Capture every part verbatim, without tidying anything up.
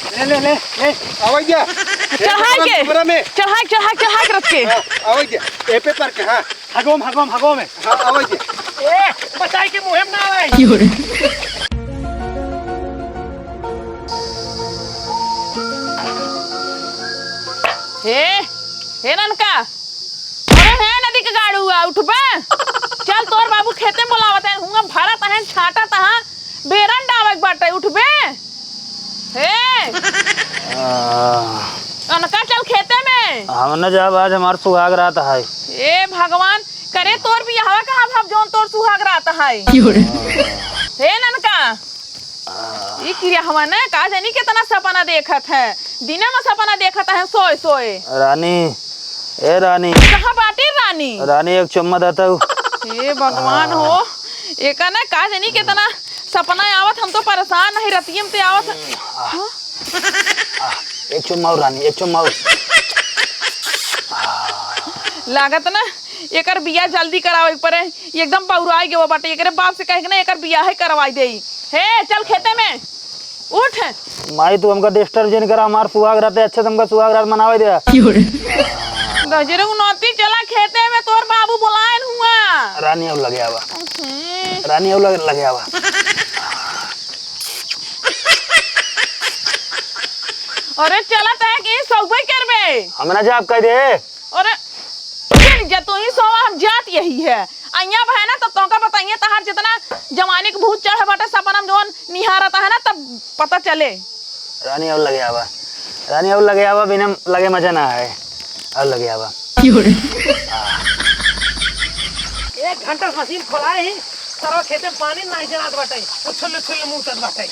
ले, ले, ले, ले। आवाज जा। चढ़ाई के। कमरा में। चढ़ाई, चढ़ाई, चढ़ाई के रख के। हाँ, आवाज जा। ए पे पर के, हाँ। हगोम, हगोम, हगोम है। हाँ, आवाज जा। ए, बचाई के मुँह में ना आवे। क्यों रे? हे, हे ननका, अरे हे नदी के गाड़ुआ, उठबे? चल, तोर बाबू खेते में बोलावत हैं, हुआं भरत हैं, छाटत हैं, बेरन डावे के बाटे, उठबे? हे, आ। ननका, चल खेते में। हम न जाब, आज हमार सुहाग रात है। हे भगवान, करे तोर बियाहवा कहाँ भब जौन तोर सुहाग रात है? क्यों रे? हे ननका, ई किरिया हवा न, का जानी केतना सपना देखत है, दिने में सपना देखत है सोए सोए। रानी, ए रानी। कहाँ बाटी रानी? रानी, एक चुम्मा देता हूँ। हे भगवान हो, एका न का जानी केतना सपना आवत, हम तो परेशान नहीं, रतिये में ते आवत। हाँ? एक चुम्मा और रानी, एक चुम्मा और। लागत न एकर बियाह जल्दी करावे के परे, एकदम बौराई गवा बाटे, एकरे बाप से कहे के न एकर बियाह ही करवाई देई। हे, चल खेते में, उठ। माई, तू हमका disturb जन करा, हमार सुहाग रात है, अच्छे से हमका सुहाग रात मनावे दे। क्यों रे? दजरे उनौती, चला खेते में, तोर बाबू बुलायन हुआ। रानी, अब लगे आवा। हम्म। रानी, अब लगे, लगे आवा। अरे, चला तय कि सौबे करबे। हम ना जाब कह दे। अरे, चल जा, तू ही सोवा, हम जात यही है। अइया बहना, तो तोका बताइए, तहार जितना जवानी के भूत चढ़े बाटे, सपना में जौन निहारत है ना, तब पता चले। रानी, और लगे आवा। रानी, और लगे आवा, बिना लगे मजा ना आए। और लगे आवा। क्यों रे? एक घंटा से मशीन खोलाए ही, सरवा खेते में पानी नाहीं जनात बाटे, वो छुल्ल छुल्ल मूतत बाटे।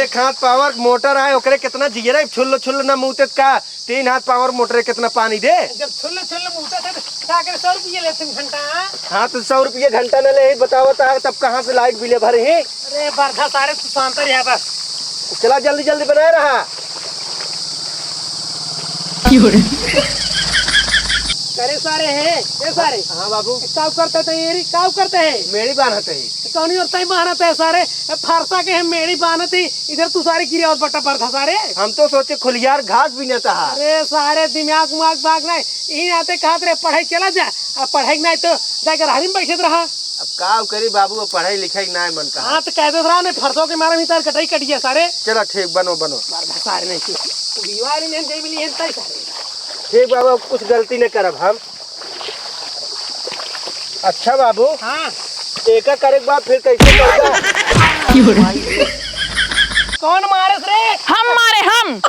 एक हाथ power motor आए, ओकरे कितना जियरा छुल्ल छुल्ल ना मूतत का? तीन हाथ power motor है, कितना पानी दे? जब छुल्ल छुल्ल मूतत है, तो का करे, सौ रुपये लेते हैं घंटा? हाँ, तो सौ रुपये घंटा न ले, बतावत है, तब कहाँ से light bill भरे ही? अरे, बरधा सारे, तू शांत रहा बस। चला, जल्दी, जल्दी बनाए रहा। क्यों रे? करे सारे हैं, ये सारे। हाँ बाबू। काउ करते थे ये री, काउ करते हैं? मेड़ी बांधते हैं। कौनी और तई बांधते हैं सारे? ए, फरसा के हम मेड़ी बांधते, इधर तू सारे गिरे और बट्टा बरधा सारे। हम तो सोचे खुलियार घास बीनत हा। अरे सारे दिमाग उमाग बाग नहीं, यही नाते कहत रहे पढ़ाई चला जा, अब पढ़ाई नहीं तो जाकर हरी में बैठत रहा। अब का करी बाबू, अब पढ़ाई लिखाई ना मन का। हाँ, तो कह देत रहा ने, फरसों के मारे में तार कटाई कट गया सारे। चला ठीक, बनो, बनो। मार भसारे नहीं तू। तू बीवारी नहीं दे मिली है, तई सारे। ठीक बाबू, अब कुछ गलती नहीं करब हम। अच्छा बाबू। हाँ। एका करे के बाद फिर कैसे करबा? कौन मारे रे? हम मारे, हम।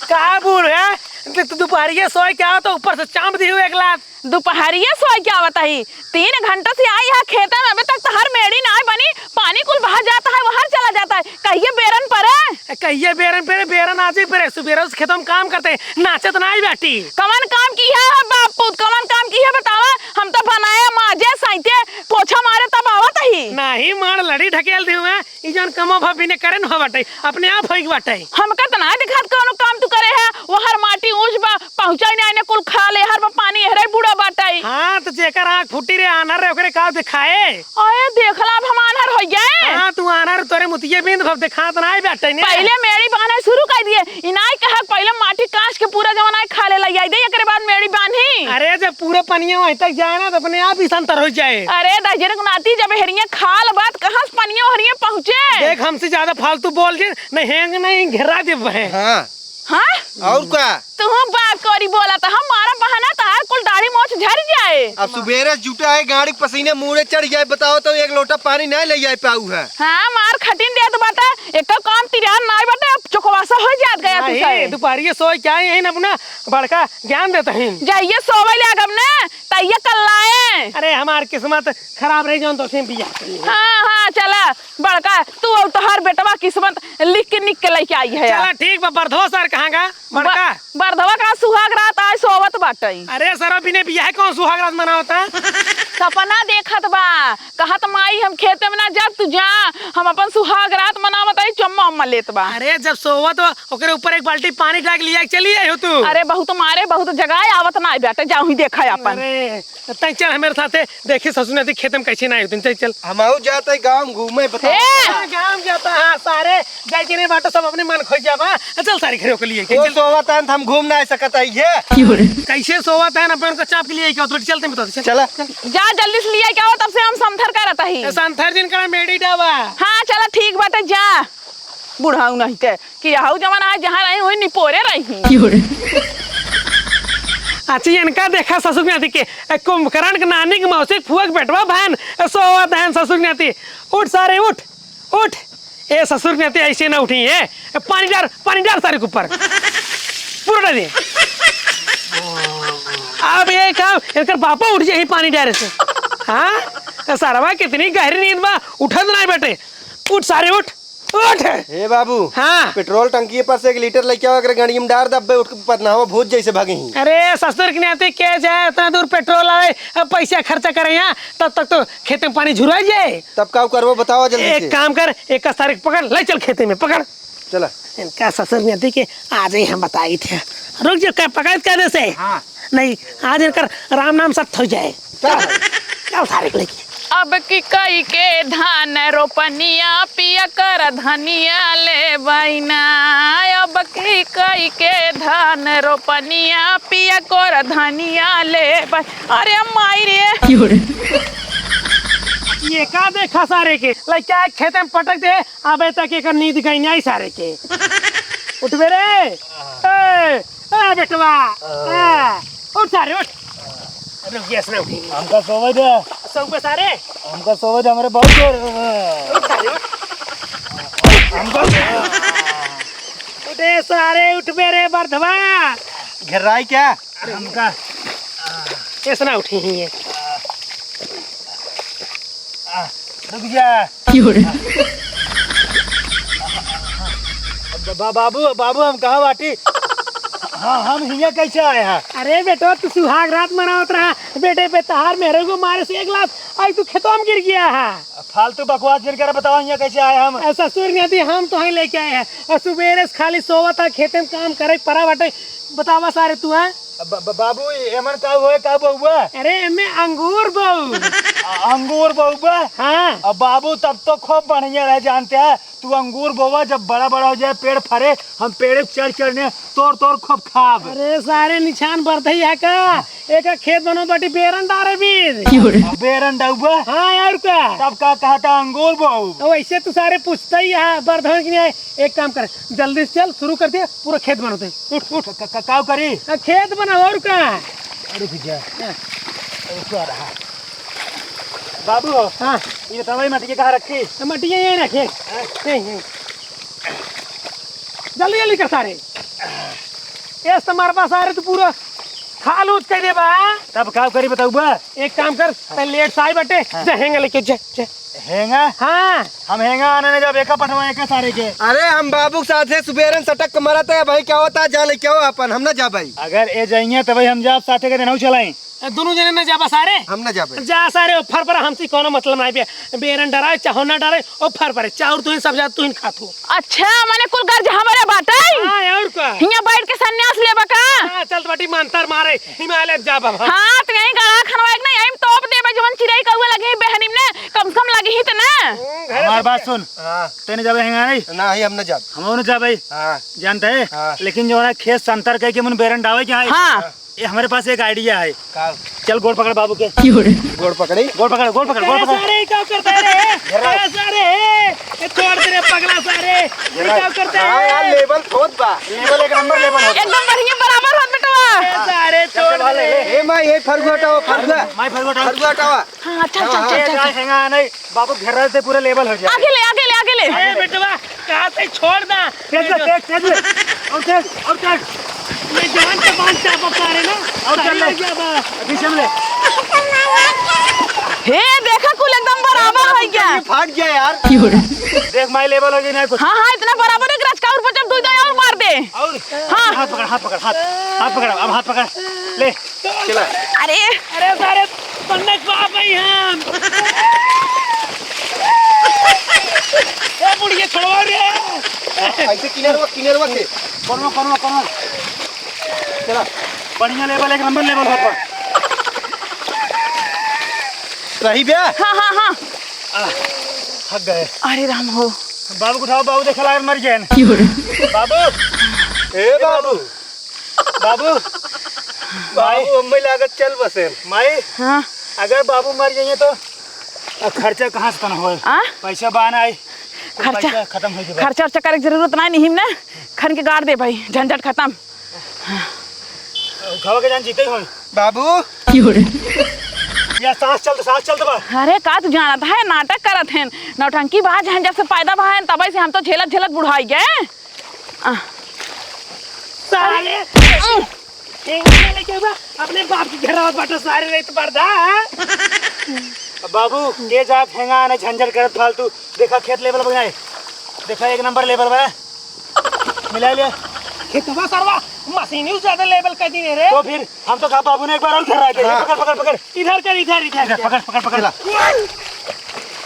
का बोल है? तू, तू दोपहरिया सोए के आवा तो ऊपर से चाप दी हुए एक लात। दुपहरिया सोए के आवत ही, तीन घंटा से आई है खेते में, अबे तक तहार मेड़ी नाय बनी, पानी कुल बहा जात है, वहर चला जात है, कहिए बेरन परे? ए, कहिए बेरन परे, बेरन आज ही परे, सुबेरे से खेतों में काम करते, नाचत नाय बाटी। कवन काम किहे है बाप पूत, कवन काम किहे बतावा? हम तो बनाए, माजे, साइते, पोछा मारे तब आवत ही। नाही मार लड़ी ढकेल दी हुए। ई जौन कमो भा बिने करे न हो बाटे, अपने आप होई के बाटे। हमका त ना दिखात कौनो काम तू करे है, वहर माटी ऊंच बा, पहुंचाई ना, एने कुल खाल, एहर बा पानी, एहरे बूड़ा बाटे। हाँ, त जेकर आँख फूटी रे, आन्हर रे, ओकरे का दिखाए? अरे देखला, अब हम आन्हर होइ गए। हाँ, तू आन्हर, तोरे मुतिये बिंद भव दिखात ना बाटे ने। पहिले मेड़ी बांधे शुरू कर दिए, ई नाई कहा पहिले माटी कांच के पूरा जवन आए खा ले लई आई दे, एकरे बाद मेड़ी बांधी। अरे जब पूरा पनिया वहीं तक जाए ना तो अपने आप ही संतर हो जाए। अरे दहिजरे के नाती, जब हेरिया खाल बात कहाँ से पनिया ओहरिया पहुँचे? देख, हमसे ज्यादा फालतू बोल जे, नहीं हेंग नहीं घेरा देब है। हाँ। हाँ? और का? तू बात करी बोला तो हम मारा बहाना, तहार कुल दाढ़ी मोछ झड़ जाए। अब सुबेरे जुटा है, गाड़ी पसीने मुँह में चढ़ जाए, बताओ तो एक लोटा पानी नहीं ले जाए पाऊ है। हाँ, मार खटिन देत बाटे, एको काम तिरियान नाई बाटे, अब चुकवासा हो जात गया तू नहीं, से। दुपहरिये सोए के आई है ना, अपना बड़का ज्ञान देत ही। जाइए सोवे लागब ने, तइये कल्लाए। अरे, हमार किस्मत खराब रही, जौन तोसे बियाह करी। हाँ, हाँ, चला, बड़का, तू और तोहार बेटवा किस्मत लिख के निक के लेके आई है। चला, ठीक बा, बरधवा सर कहाँ गा? बड़का। ब-, बरधवा का सुहाग रात आज सोवत बाटे। अरे सर, बिने बियाह कौन सुहाग रात मनावता? सपना देखत बा, कहत माई हम खेते में ना जाब, तू जा, हम अपन सुहाग रात मनावत आई, चुम्मा उम्मा लेत बा। अरे जब सोवत बा, ओकरे ऊपर बाल्टी पानी डाल के लिया के चली आई हो तू। अरे बहुत मारे, बहुत जगाए आवत ना बेटा, जाऊँ ही देखा अपन। अरे, तैं चल हमारे साथे, देखी ससुर नती खेत में कैसे ना आई हो तू, चल, चल। हमहू जाते गाँव घूमे, बताओ। ए! हाँ, गाँव जाता है सारे, जाए के नहीं बाटो, सब अपने मन खोज जाबा। चल सारे घरे ओके लिए, वो चल। सोवत है, हम घूम ना सकत है ये। कैसे सोवत है, अपन को चाप के लिए क्या? तो चलते हैं, बता दे, चल। चला। जा जल्दी से लिया क्या हो, तब से हम समथर करत ही। ए, समथर दिन करा मेडी डावा। हाँ, चला ठीक बाटे, जा। बुढ़ाऊ नहीं के, कि यहू जमाना है, जहाँ रही, वही निपोरे रही। अच्छा, इनका देखा ससुर के नाती के, ए, कुंभकर्ण के नानी के मौसी के फुआ के बेटवा बहन, ए, सोवत है ससुर के नाती। उठ सारे, उठ, उठ। ए, ससुर के नाती ऐसे ना उठी, ए, ए, पानी डार, पानी डार सारे के ऊपर। पूरा डाल दे। अब ये काम, इनकर बापा उठ जाए पानी डारे से। हाँ? ए, सरवा कितनी गहरी नींद बा, उठत ना बेटे। उठ सारे, उठ। उठ। हे बाबू, हाँ। पेट्रोल टंकी पर से एक लीटर लेके आओ, एकरे गाड़ी में डार दब्बे, उठ के पतनावा भूत जैसे भागे ही। अरे ससुर के नाते के जाए, इतना दूर पेट्रोल आवे, अब पैसा खर्चा करे यहाँ, तब तक तो खेत में पानी झुरा जाए। तब का करबो, बताओ जल्दी एक से। काम कर, एक का सारे पकड़, ले चल खेते में, पकड़। चला। इनका ससुर के नाते के आ जाए, हम बताई थे। रुक जो, क्या पकड़ कर दे से? हाँ। नहीं, आज इनकर राम नाम सत्य हो जाए। चल। चल सारे को लेके। अब की कई के धान रोपनिया पिया कर धनिया ले बैना। अब की कई के धान रोपनिया पिया कर धनिया ले बै-, अरे माई रे। ये का देखा सारे के? लइका खेते में पटक दे, अबे तक एकर नींद गई नहीं सारे के। उठबे रे। ए, ए बेटवा। ए, उठ सारे, उठ। रुक गया, इसने उठी। हमका सोवे दे। सोवे सारे। हमका सोवे दे, हमरे बहुत जोर। उठ सारे, उठ। हमका उठे सारे, उठबे रे बर्धवा। घेर्राई क्या? अरे हमका। ऐसा ना उठी ही है। आ, रुक जा। क्यों रे? बा-, बाबू, बाबू, हम कहाँ बाटी? हाँ, हम हियाँ कैसे आए हैं? अरे बेटो, तू सुहाग रात मनावत रहा, बेटे पे तहार मेहरे को मारे से एक लात, आज तू खेतवा में गिर गया है। फालतू बकवास जिन करे, बतावा हियाँ कैसे आए हम? ए, ससुर नाती, हम तोहई लेके आए हैं। और सुबेरे से खाली सोवत है, खेते में काम करे परा बाटे। बतावा सारे तू, हैं? ब-, ब-, बाबू, एमन का होए, का बउआ? अरे, एमे अंगूर बउ। अ-, अंगूर बउआ? हाँ। अब बाबू, तब तो खूब बढ़िया रहे, जानते हैं, तू अंगूर बोवा, जब बड़ा बड़ा हो जाए, पेड़ फरे, हम पेड़े पे चढ़ चढ़ने तोड़ तोड़ खूब खाब। अरे सारे, निछान बरधई है का? एक खेत बनो बाटी, बेरन डारे बीज। क्यों रे? बेरन डाउबा? हाँ, और का? तब का कहता अंगूर बोऊ? अब ऐसे तू सारे पूछता ही है, बरधन की नहीं। एक काम कर, जल्दी से चल, शुरू कर दे, पूरा खेत बनो दे। उठ, उठ। क-, क-, काऊ करी? आ, खेत बना, और का? रुक जा। हाँ। रुक रहा। बाबू हो। हाँ। ये बताओ, ये मटिया कहाँ रखी? मटिया यहीं रखे। हाँ। यहीं, यहीं। जल्दी, जल्दी कर सारे। एस तो मारबा सारे, तू पूरा खाल ऊँच कर देबा। तब का करी बताउबा? एक काम कर, पहले लेट से आई बटे, हाँ। जा हेंगा लेके जा, जा। हेंगा? हाँ। हम हेंगा आने ने जब एका पठवा एका सारे के। अरे हम बाबू के साथे सुबेरन सटक के मरत है भाई, क्या होता है, जा ले क्या हो अपन, हम ना जा भाई। अगर ए जाइए तो भाई हम जाब साथे के देनहु चलाई। ए, दोनों जने ना जाबा सारे? हम ना जाबे। जा सारे, ओ फर पर हमसे कोनो मतलब नहीं बे। बेरन डराए, चाहो ना डराए, ओ फर पर, चाउर तुहिन सब जात तुहिन खात हो। अच्छा, मने कुल गर्ज हमरे बाटे? हाँ, और का? हियाँ बैठ के संन्यास लेबा का? हाँ, चल बाटी मंतर मारे, हिमालय जाब हम। हाँ, तो यहीं गड़ा खनवा एक ना, यहीं तोप देबे, जवन चिरई कौआ लगे ही बहनी में, कम से कम लगे ही तो ना। हम्म, घरे हमार सब बात के- सुन। हाँ। तेने जाबे हेंगा नहीं? ना, ही हम ना जाब। हम ना जाबे। हाँ। जानते हैं? हाँ। लेकिन जो है खेत संतर कह के मन बेरन डावे के यहाँ। हाँ। ये हमारे पास एक idea है। का? चल गोड़ पकड़ बाबू के। क्यों रे? गोड़ पकड़ी? गोड़ पकड़, गोड़ पकड़, गोड़ पकड़। सारे, क्या करता है रे? घेरा। ए, सारे, ए, छोड़ दे रे पगला सारे। घेरा। क्या करता है? हाँ यार, level बहुत बा। Level एक नंबर level होता। एकदम बढ़िया बराबर होत बेटवा। ए, सारे, चल, छोड़ चल, दे। ले, ले। ए माँ, ये फरुआ हटाओ, फरुआ। माई फरुआ हटाओ। फरुआ हटाओ। हाँ, चल, हाँ, चल, हाँ। चल, ए, चल, ना, चल। हेंगा नहीं। बाबू घेरा से पूरा level हो जाए। आगे ले, आगे ले, आगे ले। ए, बेटवा, कहाँ से छोड़ दा? तेज ले, तेज, तेज ले। और तेज, और तेज। ये जवान से बांध चापा पा रहे ना। और चल ले। सारे क्या बा? पीछे में ले। हे, देखा कुल एकदम बराबर हो गया। ये फाट गया यार। क्यों रे? देख माई level हो गई ना कुछ। हाँ, हाँ, इतना बराबर है कि राजकाउर पर जब दो दाएं और मार दे। और हाँ। हाथ पकड़, हाथ पकड़, हाथ। हाथ पकड़, अब हाथ पकड़। ले। चला। अरे। अरे सारे, पन्नस बाप है हम। ए बुढ़िया छोड़वा रे। ऐसे किनारवा, किनारवा के। कौनो, कौनो, कौनो। चला, बढ़िया लेबल, एक नंबर लेबल होत बा। रही बे? हाँ, हाँ, हाँ। आ, थक गए। अरे राम हो। बाबू को उठाओ, बाबू देखा लागल मर गए। क्यों रे? बाबू। ए बाबू। बाबू। बाबू, अम्मी लागत चल बसे। माई। हाँ। अगर बाबू मर जाइए तो अब खर्चा कहाँ से तन होए? आ? पैसा बहाना आई। तो खर्चा, पैसा खत्म हो जाए। खर्चा उर्चा करे के जरूरत नहीं, निहिम ना। खन के गाड़ दे भाई, झंझट खत्म। उठावा के जान जीते ही होए। बाबू। क्यों रे? या सांस चलत, सांस चलत बा। अरे का तू जानत है, नाटक करत हैं। नौटंकी बा, झंझट से पैदा भा हैं, तबै से हम तो झेलत झेलत बुढ़ाई गए। आ। साले। हेंगा लेके बा, अपने बाप की घेरावत बाटो सारे रे, तो बर्दा, हाँ? अब बाबू, के जात हेंगा ने झंझट करत फालतू। देखा खेत लेबल बनाए। देखा एक नंबर लेबल बा। मिला लिया। खेतवा सरवा, मशीनी से ज्यादा लेबल कर दी रे। तो फिर हम तो कहा बाबू ने एक बार और घेरा दे। हाँ। पकड़, पकड़, पकड़। इधर कर, इधर, इधर इधर, कर। पकड़, पकड़, पकड़। चला।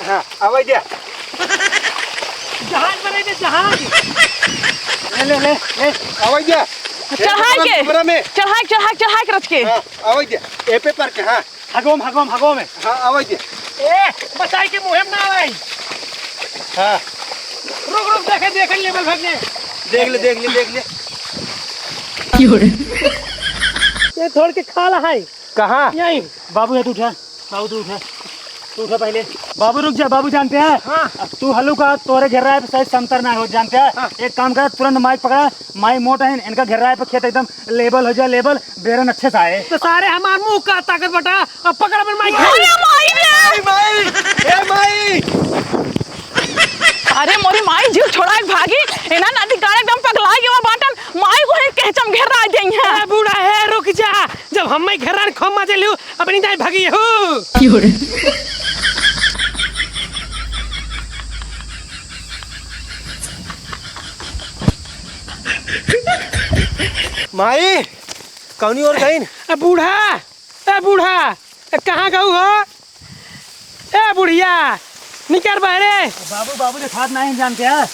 हाँ, आवाज दिया। जहाज बनाई दे, जहाज। ले, ले, ले, ले, आवाज दिया। चढ़ाई के, कमरा में। चढ़ाई, चढ़ाई, चढ़ाई के रच के। हाँ, आवाज दिया। ए पे पर के, हाँ। हगोम, हगोम, हगोम है। हाँ, आवाज दिया। ए, बचाई के मुहिम ना आई। हाँ। रुक, रुक, देखे, देखे, लेबल भगने। देख ले, देख ले, देख ले। क्यों रे? ये थोड़ के खाला है। कहाँ? यहीं। बाबू, ये तू उठा। बाबू, तू उठा। तू उठा पहले। बाबू, रुक जा। बाबू, जानते हैं? हाँ। अब तू हलू का, तोरे घेराए पे शायद समतर ना हो, जानते हैं? हाँ। एक काम कर, तुरंत माइक पकड़ा। माई मोट है, इनका घेराए पे खेत एकदम लेबल हो जाए, लेबल, बेरन अच्छे से आए। तो सारे हमार मुंह का ताकत बटा, अब पकड़ अपन माइक। अरे माई रे! ए माई! ए माई! अरे मोरी माई, जीव छोड़ा के भागी। इना नदी काल एकदम पगला गया बाटन। माई को ही कहचम घेरा देंगे। ए बूढ़ा है, रुक जा। जब हम ही घेरा खूब मजे लियो, अपनी दाई भागी हो। क्यों रे? माई, कौनी ओर गईन? ए बूढ़ा, ए बूढ़ा, ए कहाँ गऊ हो? ए बुढ़िया, निकर बहरे। बाबू, बाबू देखात नहीं जानते हैं।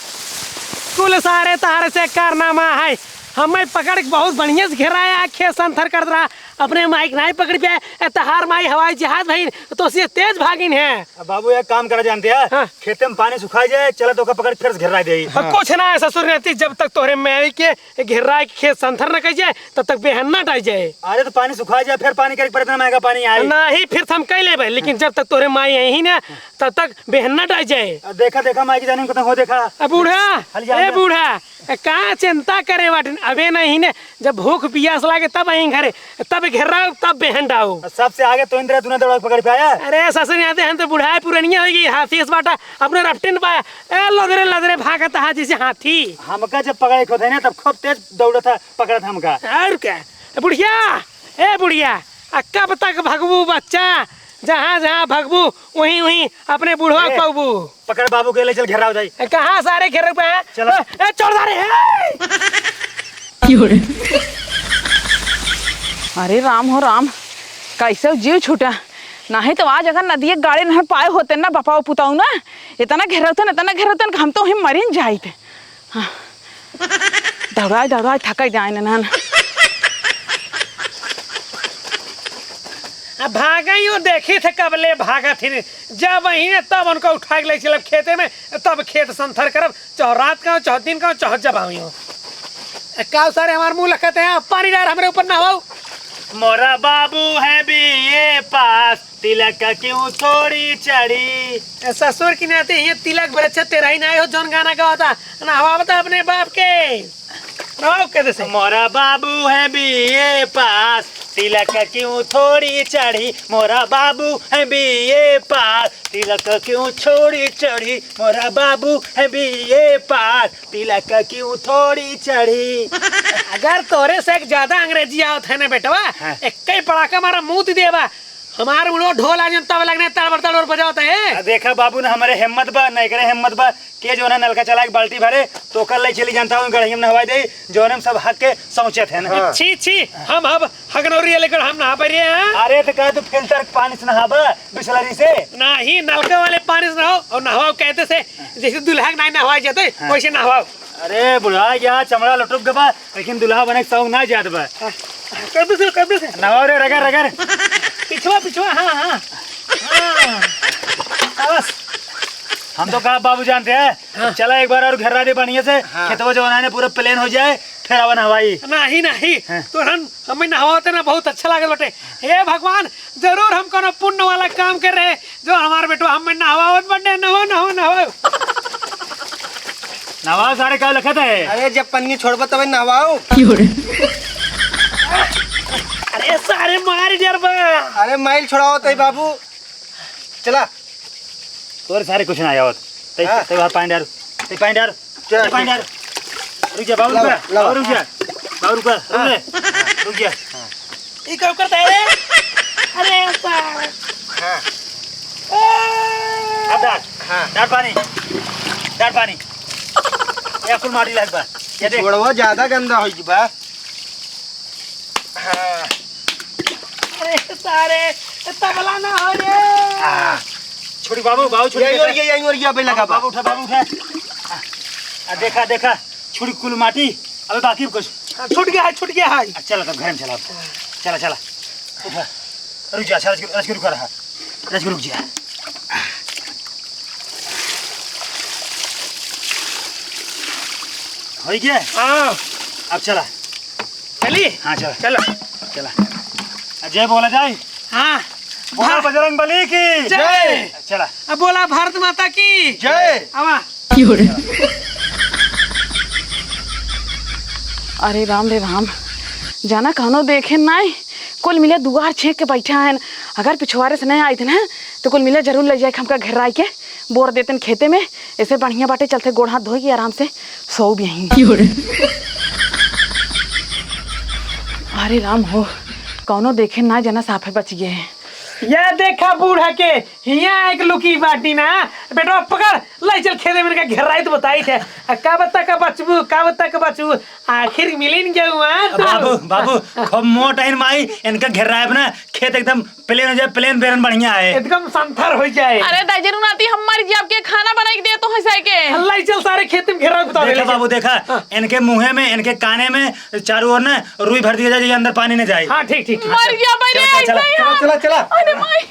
कुल सारे तहार से कारनामा है। हमें पकड़ के बहुत बढ़िया से घेराया, खेत संथर कर रहा। अपने माइक नहीं पकड़ पे, ए तहार माई हवाई जहाज भाई तो से तेज भागिन है। अब बाबू एक काम करा जानते हैं, हाँ। खेते में पानी सुखाई जाए, चला तो ओका पकड़ के फिर से घेरा दे। हाँ। कुछ ना है ससुर रहती, जब तक तोहरे माई के घेरा के खेत संथर न कह जाए, तब तक बेहन ना डाई जाए। अरे तो पानी सुखा जाए, फिर पानी करे पड़े, इतना महंगा पानी आई। नहीं, फिर तो हम कह लेबे, लेकिन जब तक तोहरे माई आई ही ना, तब तक बेहन ना डाई जाए। अब देखा, देखा माई की जानी को तो हो देखा। अब बूढ़ा, हल जा, ए हल जा। बूढ़ा, ए, का चिंता करे बाटिन? अबे नहीं ने, जब भूख पियास लागे तब आई घरे, तब घेराओ, तब बेहन डाओ। सबसे आगे तो इंद्रा तूने दौड़ा के पकड़ पे आया। अरे ससुर, यहाँ हम तो बुढ़ाए पुरनिया हो गई, हाथी इस बाटा अपने रफ्टिन पाया। ए लदरे लदरे भागत हा जैसे हाथी। हमका जब पकड़े को थे ना, तब खूब तेज दौड़त था, पकड़त हमका। और क्या? ए बुढ़िया, ए बुढ़िया, आ कब तक भगबू बच्चा? जहाँ जहाँ भगबू, वहीं वहीं अपने बुढ़वा ए, पौबू। पकड़ बाबू के ले चल, घेराव जाई। ए, कहाँ सारे घेरे पे हैं? चलो। ए, ए, चोरदारे, ए! क्यों रे? अरे राम हो राम, कैसे जीव छूटा। नहीं तो आज अगर नदिया गाड़े नहीं पाए होते ना, बपाओ पुताऊ ना, इतना घेरौतन, इतना घेरौतन कि हम तो वहीं मरिन जाइत। हाँ। दौड़ाए, दौड़ाए, थका जाए ननहन। अब भागई, वो देखी थे कबले भागत ही। जब वहीं तब उनको उठा के ले चलब खेते में, तब खेत संथर करब, चाहे रात का हो, चाहे दिन का हो, चाहे जब आई हो। ए, का सारे हमार मुंह लखत हैं, पानी डार हमरे ऊपर ना हो। मोरा बाबू है बीए पास, तिलक क्यों थोड़ी चढ़ी। ए, ससुर की नाते ये तिलक बरछा तेरा ही ना हो, जौन गाना गावा था, नहवावा था अपने बाप के। रहो के दे से। मोरा बाबू है बीए पास, तिलक क्यों थोड़ी चढ़ी। मोरा बाबू है बीए पास, तिलक क्यों थोड़ी चढ़ी। मोरा बाबू है बीए पास, तिलक क्यों थोड़ी चढ़ी। अगर तोरे से एक ज्यादा अंग्रेजी आवत है ना बेटवा, हाँ। एक ही पड़ाका मारा मुंह दे देबा। हमार उड़ो ढोल आ जन तब लगने तड़बड़ तड़बड़ बजावत है। आ देखा बाबू ना, हमारे हिम्मत बा, नहीं करे हिम्मत बा, के जो ना नलका चला के बाल्टी भरे, तो कर ले चली जानता हूँ, गढ़िया में नहवाई दे, जोने में सब हक के सोचत है ना। हाँ। छी, छी, हम अब हगनौरी लेकर हम नहा पा रहे हैं। अरे तो कह तू फिल्टर के पानी से नहाबा, बिसलरी से? नहीं, नलका वाले पानी से नहाओ और नहाओ कहते से, जैसे दूल्हा के नहीं नहवाए जाते, हाँ। वैसे नहवाओ। अरे बुढ़ा, या चमड़ा लटक गबा, लेकिन दुल्हा बने के शौक ना जात बा। हाँ, हाँ, कर दो सर, कर दो सर। नवाओ रे, रगड़, रगड़। पिछवा, पिछवा, हाँ, हाँ। हाँ। बस। हम तो कहा बाबू जानते हैं, हाँ। चला एक बार और घेरा दे बढ़िया से, हाँ। खेतवा जवाना ने पूरा plain हो जाए, फिर आवा नहवाई। नहीं, नहीं, हाँ। तो हम, हमें नहवाते ना बहुत अच्छा लागल बटे। हे भगवान, जरूर हम कोनो पुण्य वाला काम कर रहे, जो हमार बेटवा हमें नहवावत बटे, नहवा, नहवा, नहवा। नहवा सारे का लखत है? अरे जब पनिया छोड़बा तबे नहवाओ। अरे सारे मार जरबा। अरे माइल छोड़ाओ तई बाबू। चला। तोरे सारे कुछ ना आवत। तई, हाँ। तई बाहर पानी डाल। तई पानी डाल। चल, तई पानी ठीक। डाल। रुक जा, बाबू, लावा, रुक जा। लावा। बाबू, रुक जा। बाबू, रुक जा। रुक हाँ। जा। रुक जा। हाँ। ई का करता है रे? अरे, साला। हाँ। ए! अब डाल। हाँ। डाल पानी। डाल पानी। ये कुल माटी लाग बा। ये देख। गोड़वा ज्यादा गंदा हो गई बा। हाँ। अरे सारे, तबला ना हो रे। आ, छोड़ी बाबू, बाबू, छोड़ी, यही देखा। और ये, यही और ये अबे लगा बाबू, बा। बाबू उठा, बाबू उठा। आ, आ, देखा, देखा, छोड़ी कुल माटी। अबे बाकी कुछ। हाँ, छूट गया है, छूट गया है। आ, चला तब घर में चला। चला, चला। उठा। रुक जा, अच्छा, रजगुर, रजगुर रुका रहा। रजगुर रुक जा। हो गया? हाँ। अब चला। चली? हाँ, चला। चलो। चला। आ, जय बोला जाए। हाँ। बोला हाँ। बजरंग बली की। जय। चला। अब बोला भारत माता की। जय। आवा। अरे राम रे राम, जाना कहनो देखे नाई, कुल मिले दुआर छेंक के बैठा हैं। अगर पिछवारे से नहीं आइत ना, तो कुल मिले जरूर ले जाए हमका घेराई के, बोर देतन खेते में। ऐसे बढ़िया बाटे, चलते गोड़ हाथ धोई के आराम से सो भी यहीं। अरे राम हो, कौनो देखे ना, जना साफे बच गए हैं। या देखा बूढ़ा के, हिया एक लुकी बाटी ना, बेटवा पकड़, लाई चल खेते में इनका घेराई तो बताई थे। आ, का बता का बचबू, का बता का बचबू, आखिर मिलिन गया हुआ तो। बाबू, बाबू, खूब मोट आइन माई, इनका घेराइब ना, खेत एकदम plain हो जाए, plain बेरन बढ़िया है। एकदम संथर हो जाए। अरे दाई जरूर आती, हम मर जाब के खाना बनाई के दे तो है साई के। लाई चल सारे खेत में घेराई बता देखा दे। बाबू, देखा, हाँ। इनके मुँहे में, इनके काने में, चारों ओर ना रुई भर दिया जाए, ये अंदर पानी न जाए। हाँ, ठीक, ठीक, ठीक। मर गया भाई रे, चला, चला, ऐसे ही चला, हम। चला, चला। अरे माई।